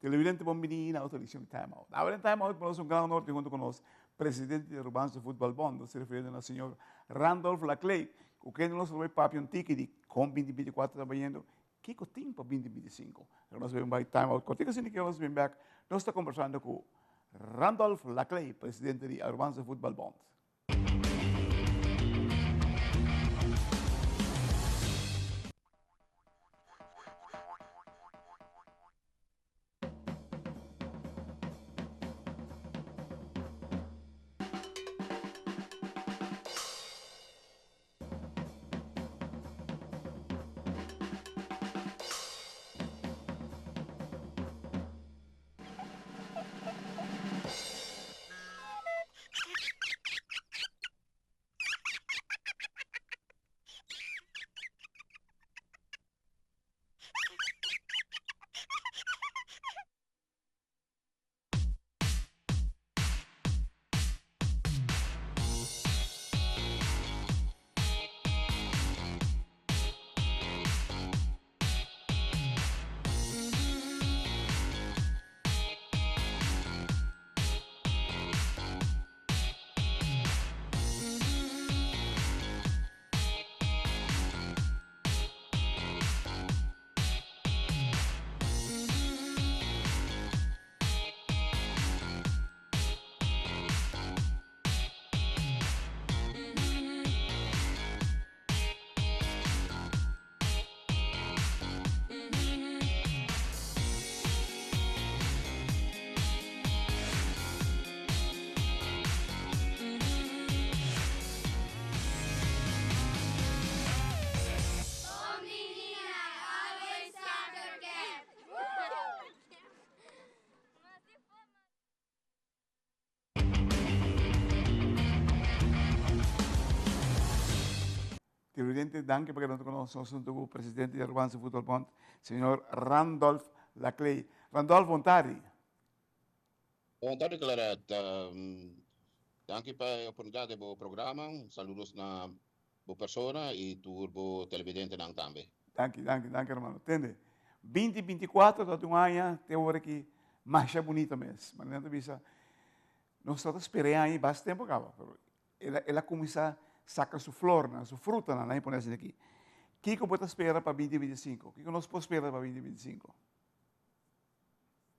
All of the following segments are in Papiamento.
Televidente bon bini na otro edicion di Time Out. Awe den Time Out nos un gran honor tin hunto cu nos presidente di Arubanse Voetbal Bond, nos ta refiriendo na señor Randolph Laclay, cu kende nos lo bay papia un tiki di con 2024 ta bayendo, kico tin pa 2025. Pero nos bay bay Time Out cortico asina que nos bin back, nos ta conversando cu Randolph Laclay, presidente di Arubanse Voetbal Bond. Televidente, danki pa keda hunto ku nos. Nos hunto ku presidente di Arubanse Voetbal Bond, señor Randolph Laclay. Randolph, bon tardi. Bon tardi, Claret. Danki pa e oportunidat di bo programa. Saludos na bo persona i tur bo televidentenan tambe. Danki, danki, danki hermano. Tende, binti 24 ta un aña te ora ki masha bunita mes. Manera ta bisa, nos ta spera e aña basta tempo kaba, pero el a, el a kuminsá saka su flornan, su frutanan, laat mi pone asina aki. Kiko bo ta spera pa 2025? Kiko nos por spera pa 2025?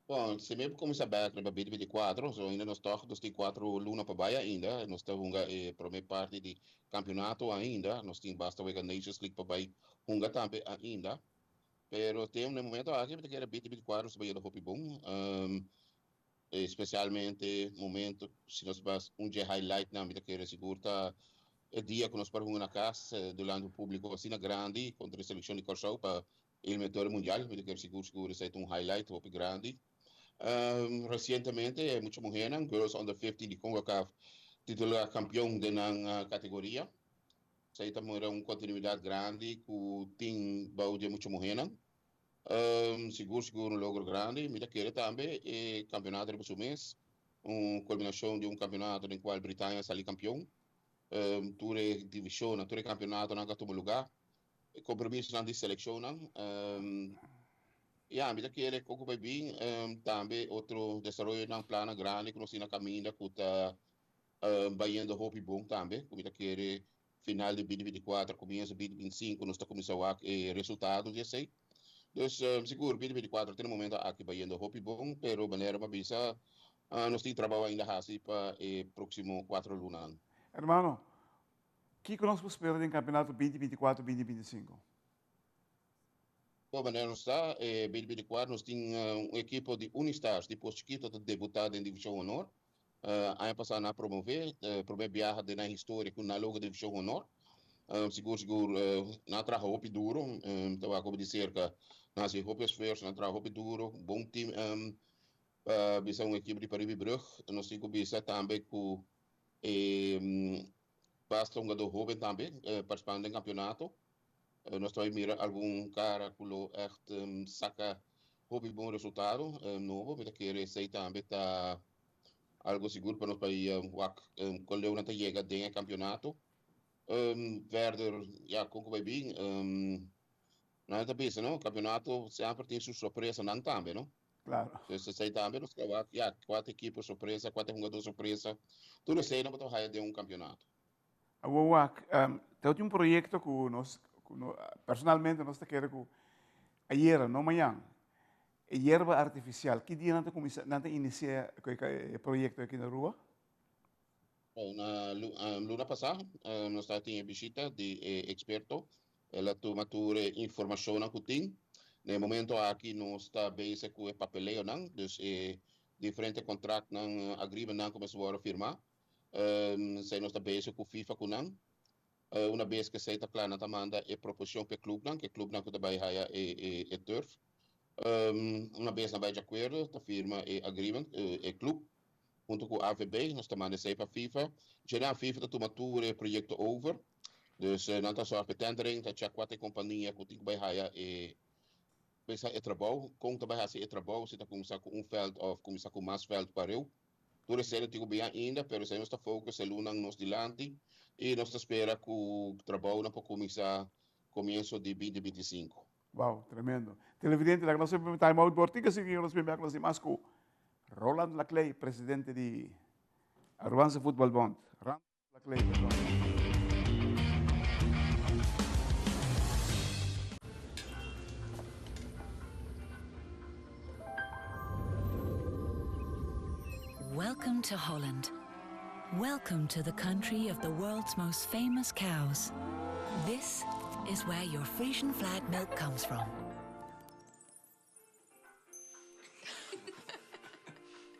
Bon, si mi kuminsá bèk riba 2024, so ainda nos tòg nos tin kuatro luna pa bai ainda. Nos ta hunga e promé parti di kampionato ainda. Nos tin basta wega Nations League pa bai hunga tambe ainda. Pero te na e momento aki mi ta kere 2024 nos ta bai yendo hopi bon. Especialmente momento si nos bas un dje highlightnan mi ta kere sigur ta e dia ku nos por hunga na kas durante un publico asina grandi kontra e selekshon di Kòrsou pa eliminatoria mundial. Mi ta kere sigur sigur esei ta un highlight hopi grandi. Resientemente e mucha muhernan, girls under 15 di Concacaf titula kampion den nan kategoria. Esei ta mira un kontinuidat grandi ku tin bou di e mucha muhernan. Sigur sigur un logro grandi. Mi ta kere tambe e kampeonato riba su mes, un kulminashon di un kampeonato den kual Britania a sali kampion. Tur e divishonnan, tur e kampeonatonan ku a tuma lugá, e kompromisonan di selekshonnan. Ya, mi ta kere ku ku bai bin tambe otro desaroyonan, plannan grandi ku nos tin na kaminda ku ta bayendo hopi bon tambe, ku mi ta kere Final di 2024, comienzo 2025 nos ta cuminsa wak e resultado di esey. Dus sigur 2024 te na momento aki bayendo hopi bon, pero manera mi a bisa nos tin trabao ainda haci pa e proximo cuatro lunanan. Hermano, kiko nos por spera den campeonato 2024, 2025? Bon, manera nos sa, e 2024 nos tin un ekipo di Unistars di Pos Chikito ta debuta den Division Honor. Aña pasá nan a promové, promé biaha den nan historia ku nan logra Divishon Honor. Sigur sigur nan a traha hopi duro, mi ta wak hopi di serka, nan a hasi hopi esfuerso, nan a traha hopi duro, bon tim pa bisa un ekipo di Paribi Brug. Nos tin ku bisa tambe ku e basta hungadó hóben tambe partisipando den kampionato. Nos ta bai mira algun kara ku lo ègt saka hopi bon resultado nobo. Mi ta kere esei tambe ta algu sigur pa nos bai wak kon leu nan ta yega den e kampionato. Verder, ya, kon ku bai bin, nan ta bisa no, kampionato semper tin su sorpresanan tambe no. Claro. Dus esei tambe nos ta wak, ya, kua ta ekipo sorpresa, kua ta hungadó sorpresa. Tur esei no bo ta haya den un kampeonato. Awor wak, ta tin un proyekto ku nos, ku no, personalmente nos ta kere ku ayera, no mañan, e yerba artifisial, ki dia nan ta kuminsá, nan ta inisiá ku e proyekto aki na Aruba? Na luna pasá nos ta tin e bishita di e eksperto. El a tuma tur e informashonnan ku tin. Na e momento aki nos ta bezig ku e papeleonan, dus e diferente kontraktnan, agreementnan ku mester wòrdu firmá. Esei nos ta bezig ku FIFA ku nan. Una bes ku esei ta kla nan ta manda e proposishon pa e klupnan, ku e klupnan ku ta bai haya e turf. Una bes nan bai di akuerdo ta firma e agreement, e klup. Hunto cu AVB nos ta manda esey pa FIFA. Dje FIFA ta tuma tur e proyecto over. Dus nan ta zorg pa e tendering, ta check cua ta e compania cu tin cu bay haya e bisa e trabou, con ta bay haci e trabou, si ta cuminsa cu un veld of cuminsa cu mas veld pareu. Tur esey no tin cu bia ainda, pero esey nos ta focus e lunan nos dilanti y nos ta spera cu trabounan por cuminsa comienso di binti 25. Wow, tremendo. Televidente, laga nos un time out por tika sigui nos bin bek nos di mas ku Roland Laclay, presidente di Arubanse Voetbal Bond. Roland Laclay, perdon. Welcome to Holland. Welcome to the country of the world's most famous cows. This is where your Frisian flag milk comes from.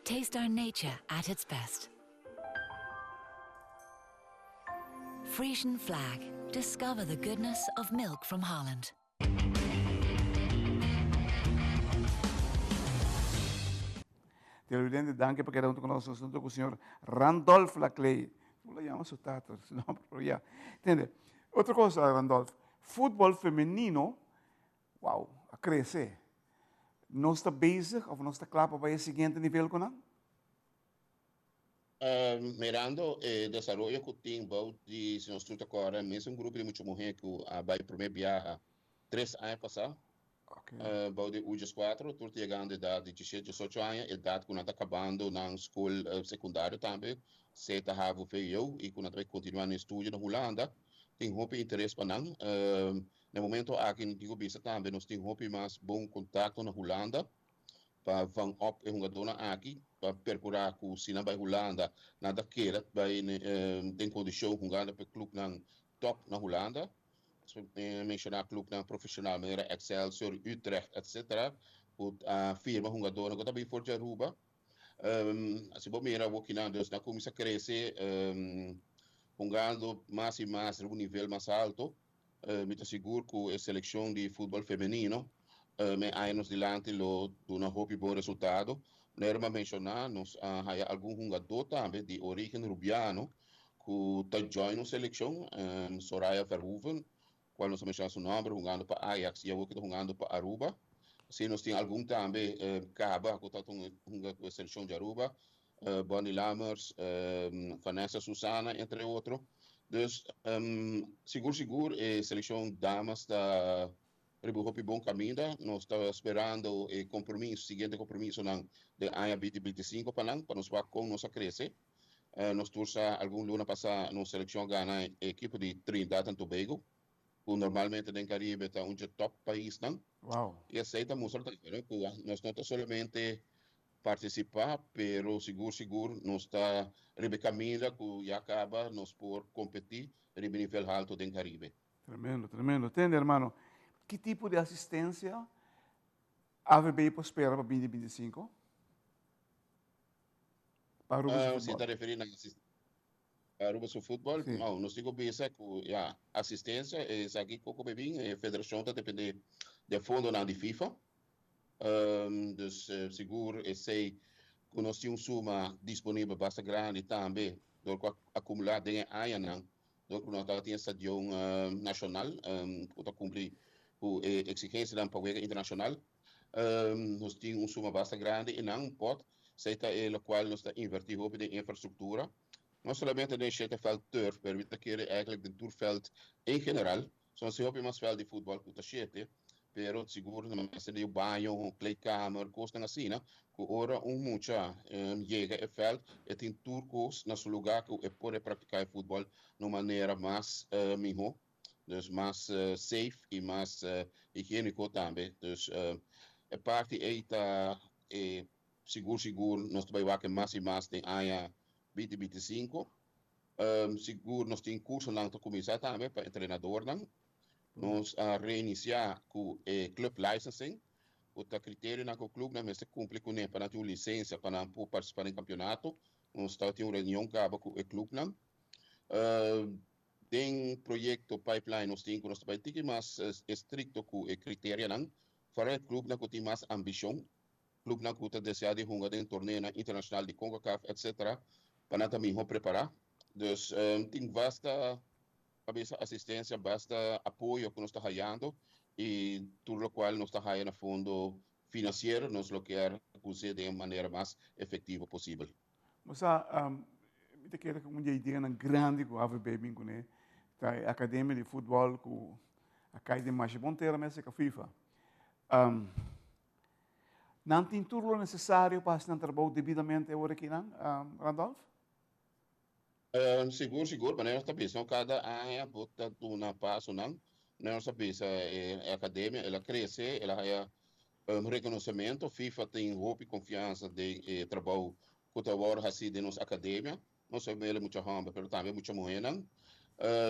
Taste our nature at its best. Frisian flag. Discover the goodness of milk from Holland. Televidente, danki pa keda hunto ku nos. Nos hunto ku señor Randolph Laclay. Como lo llama su tata? No, pero ya. Entiende? Otro cosa, Randolph. Fútbol femenino, wow, a crece. Nos ta bezig of nos ta kla pa bai e siguiente nivel ku nan? Mirando e desaroyo ku tin bou di, si nos tur ta kòrda, mesun grupo di mucha muhé ku a bai promé biaha tres aña pasá, bou di U 14, tur ta yegando edat di diesshete, diesocho aña, edat ku nan ta kabando nan skol sekundario tambe, sea ta havo, vwo, i ku nan ta bai kontinuá nan estudio na Hulanda, tin hopi interes pa nan. Na e momento aki, mi tin ku bisa tambe, nos tin hopi mas bon kontakto na Hulanda, pa van op e hungadónan aki pa perkurá ku si nan bai Hulanda nan ta keda bai den kondishon hungando pa e klupnan tòp na Hulanda. Menshoná klupnan profeshonal manera Excelsior, Utrecht etsetera ku a firma hungadónan ku ta bin for di Aruba. Si bo mira awor kinan dus nan kuminsá krese hungando mas i mas riba un nivel mas alto. Mi ta sigur ku e selekshon di futbòl femenino me aña nos dilanti lo duna hopi bon resultado. Manera mi a menshoná, nos a haya algun hungadó tambe di orígen rubiano ku ta join nos selekshon, Soraya Verhoeven, kual nos a menshoná su nòmber, hungando pa Ajax i awor ku ta hungando pa Aruba. Asina nos tin algun tambe kaba ku ta hunga ku e selekshon di Aruba, Bonnie Lammers, Vanessa Susana, entre otro. Dus sigur sigur e selekshon damas ta riba un hopi bon kaminda. Nos ta sperando e kompromiso, siguiente kompromisonan den aña 2025 pa nan, pa nos wak kon nos a krese. Nos tur sa algun luna pasá nos selekshon a gana e ekipo di Trinidad and Tobago, ku normalmente den Karibe ta un dje top paisnan. I esei ta mustra tambe ku nos no ta solamente partisipá, pero sigur sigur nos ta riba e kaminda ku ya kaba nos por kompetí riba e nivel haltu den Karibe. Tremendo, tremendo. Tende hermano, ki tipo di asistensia AVB por spera pa 2025? Pa Aruba su Si futbol. ta referí na Aruba su futbol, Sí. no, nos tin ku bisa ku ya, asistensia esaki koko por bin, e federashon ta dependé di e fondonan di FIFA. Dus sigur esei ku nos tin un suma disponibel basta grandi tambe dor ku a akumulá den e añanan dor ku nos tabatin e stadion nashonal ku ta kumpli ku e eksigensianan pa wega internashonal. Nos tin un suma basta grandi i nan pòt esei ta e lokual nos ta invertí hopi den infrastruktura, no solamente den shete vèlt turf pero mi ta kere eigentlik den tur vèlt en general. So nos tin hopi mas vèlt di futbòl ku ta shete. pero sigur nan mester di baño, kleedkamer, kosnan asina, ku ora un mucha yega e vèlt e tin tur kos na su lugá ku e por e praktiká e futbòl na un manera mas mihó, dus mas safe i mas higiéniko tambe. Dus e parti ei ta e sigur sigur nos ta bai wak mas i mas den aña 2025. Sigur nos tin kursonan ta kuminsá tambe pa entrenadornan. Nos a reinisiá ku e club licensing, ku ta kriterionan ku klupnan mester kumpli kuné pa nan tin un lisensia pa nan por partisipá den kampionato. Nos tabatin un reunion kaba ku e klupnan. Den proyekto pipeline nos tin ku nos ta bai tiki mas estrikto ku e kriterianan, foral e klupnan ku tin mas ambishon, klupnan ku ta deseá di hunga den torneonan internashonal di Concacaf etc. Pa nan ta mihó prepará. Dus tin basta Pabia esa asistencia basta apoyo cu nos ta hayando y tur locual nos ta haya na fondo financiero nos lo kier use den e manera mas efectivo posibel. Bo sa, mi ta kere cu un di e ideanan grandi cu AVB bin cune ta e academia di futbol cu a cay den masha bon tera mes cerca FIFA. Nan tin tur lo necesario pa haci nan trabou debidamente awor akinan, Randolph? Sigur, sigur, manera nos ta bisa, kada aña bo ta duna pasonan. Manera nos ta bisa, e akademia el a krese, el a haya rekonosementu. FIFA tin hopi konfiansa den e trabou ku ta wòrdu hasí den nos akademia. No solamente mucha hòmber, pero tambe mucha muhénan.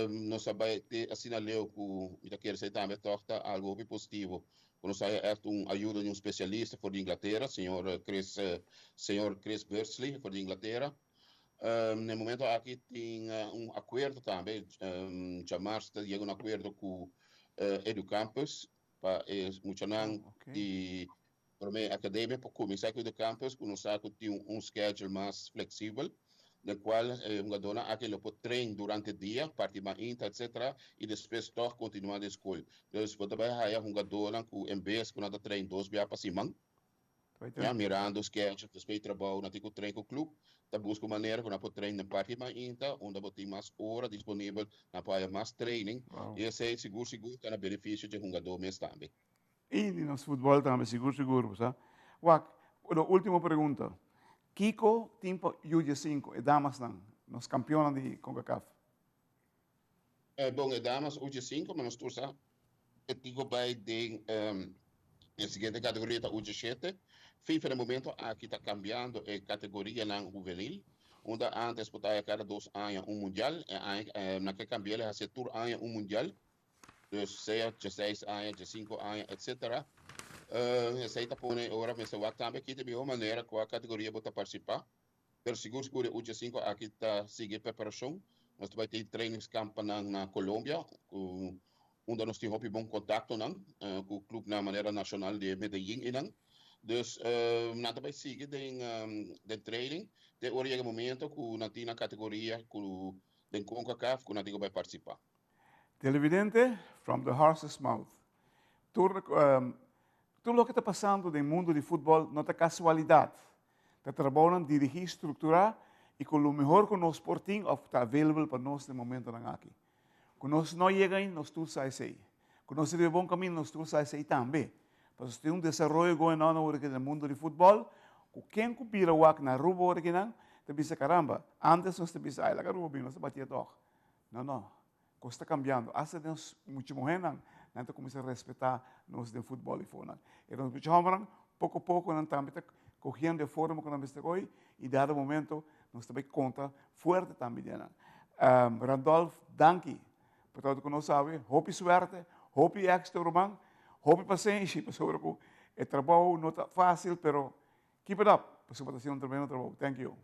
Nos a bai te asina leu ku mi ta kere esei tambe tòg ta algu hopi positivo, ku nos haya ègt un ayuda di un spesialista for di Inglatera, señor Chris, señor Chris Beardsley for di Inglatera. Na e momento aki tin un akuerdo tambe, djamars ta yega un akuerdo ku Educampus pa e muchanan di prome akademia por kuminsá ku Educampus ku nos sa ku tin un schedule mas fleksibel den kual e hungadónan aki lo por train durante dia, parti mainta etcetera i despues tòg kontinuá den skol. Dus bo ta bai haya hungadónan ku en bes ku nan ta train dos bia pa siman, Ya mirando schedule despues di trabou nan tin ku train ku club ta buska un manera ku nan por train den parti mainta unda bo tin mas ora disponibel nan por haya mas training y esey sigur sigur ta na beneficio dje hungador mes tambe. Y di nos futbol tambe sigur sigur bo sa. Wak, lo ultimo pregunta, kiko tin pa U diesinco e damasnan, nos campeonnan di Concacaf? Bon, e damas U diesinco, ma nos tur sa E tin ku bai den e siguiente kategoria ta U17. FIFA na e momento aki ta kambiando e kategorianan huvenil. Unda antes por ta haya kada dos aña un mundial, e aña nan ke kambi'el e hasié tur aña un mundial. Dus sea dieseis aña, diesinko aña, etcetera. Esei ta pone ora mester wak tambe ki ta e mihó manera kua kategoria bo ta partisipá. Pero sigur sigur e U15 aki ta sigui e preparashon. Nos ta bai tin trainingskampannan na Colombia ku unda nos tin hopi bon kontaktonan ku klupnan manera Nacional de Medellin einan. Dus nan ta bai sigui den den training te ora yega e momento ku nan tin nan kategoria ku den Concacaf ku nan tin ku bai partisipá. Televidente, from the horse's mouth. Tur tur loke ta pasando den mundo di futbol no ta casualidad. Ta trabounan dirigí, strukturá i ku lo mehor ku nos por tin òf ta available pa nos den momentonan aki. Ku nos no yega ainda, nos tur sa esei. Ku nos riba e bon kaminda, nos tur sa esei tambe. Pasobra tin un desaroyo going on awor aki den mundo di futbòl, ku ken ku bira wak na Aruba awor akinan, ta bisa karamba, antes nos ta bisa, ai laga Aruba bin, nos ta batié tòg. No, no. Kos ta kambiando. Asta den nos mucha muhénan, nan ta kuminsá respetá nos den futbòl i fonan. E nos mucha hòmbernan, poko poko nan tambe ta kohiendo e forma ku nan mester kohi i dado momento nos ta bai konta fuerte tambe den nan. Randolph, danki pa tabata ku nos awe. Hopi suerte, hopi éksito ruman, hopi pasenshi pasobra ku e trabou no ta fásil pero keep it up pasobra bo ta hasiendo un tremendo trabou. Thank you.